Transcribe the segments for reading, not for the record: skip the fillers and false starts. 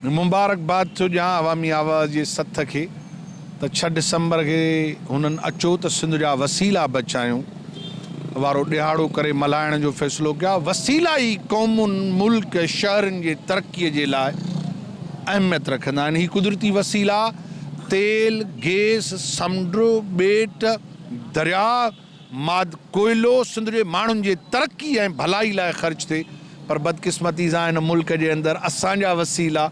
مبارڪباد ٿو ڏيان عوامي آواز جي سٿ کي ته ڇهه ڊسمبر کي هنن اچو ته سنڌ جا وسيلا بچايون وارو ڏهاڙو ڪري ملهائڻ جو فيصلو ڪيو آهي. وسيلا ئي قومن، ملڪ، شهرن جي ترقي جي لاء اهميت رکندا آهن. هي قدرتي وسيلا تيل، گيس، سمنڊ، ٻيٽ، درياء، ماد ڪوئلو سنڌ جي ماڻهن جي ترقي ۽ ڀلائي لاء خرچ ٿئي پر بدقسمتي سان هن ملڪ جي اندر اسان جا وسيلا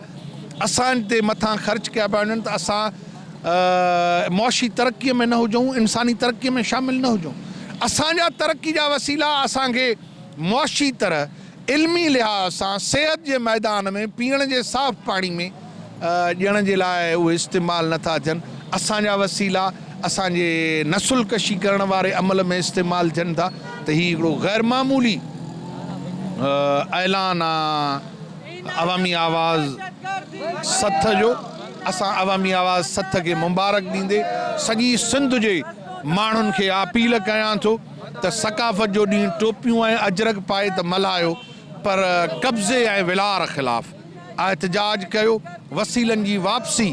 اسان تي مٿان خرچ ڪيا پيا وڃن ته اسان معاشي ترقي ۾ نه هجون انساني ترقي ۾ شامل نه هجون اسان جا ترقي جا وسيلا اسان کي معاشي طرح علمي لحاظ سان صحت جي ميدان ۾ پيئڻ جي صاف پاڻي ۾ ڏيڻ جي لاء اهي استعمال نه ٿا ٿين، اسان جا وسيلا اسان جي نسل ڪشي ڪرڻ واري عمل ۾ استعمال ٿين ٿا ته هي هڪڙو غير معمولي اعلان آ عوامي آواز سٿ جو، اسان عوامي آواز سٿ کي مبارڪ ڏيندي سڄي سنڌ جي ماڻهن کي اپيل ڪيان ٿو. ته ثقافت جو ڏينهن ٽوپيون ۽ اجرڪ پائي ته ملهايو پر قبضي ۽ ولار خلاف احتجاج ڪيو، وسيلن جي واپسي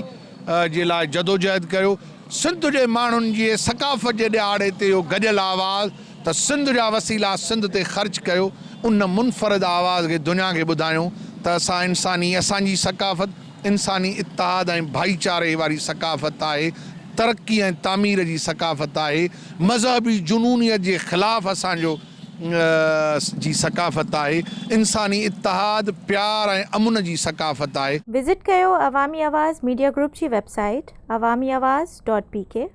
جي لاء جدوجهد ڪيو، سنڌ جي ماڻهن جي ثقافت جي ڏهاڙي تي اهو گڏيل آواز ته سنڌ جا وسيلا سنڌ تي خرچ ڪيو، ان منفرد آواز کي دنيا کي ٻڌايون ته اسان انساني اسان جي ثقافت انساني اتحاد ۽ ڀائيچاري واري ثقافت آهي، ترقي ۽ تعمير جي ثقافت آهي، مذهبي جنونيت جي خلاف اسان جو جي ثقافت آهي، انساني اتحاد، پيار ۽ امن جي ثقافت آهي. وزٽ ڪيو عوامي آواز ميڊيا گروپ جي website Awami Awaz dot P K.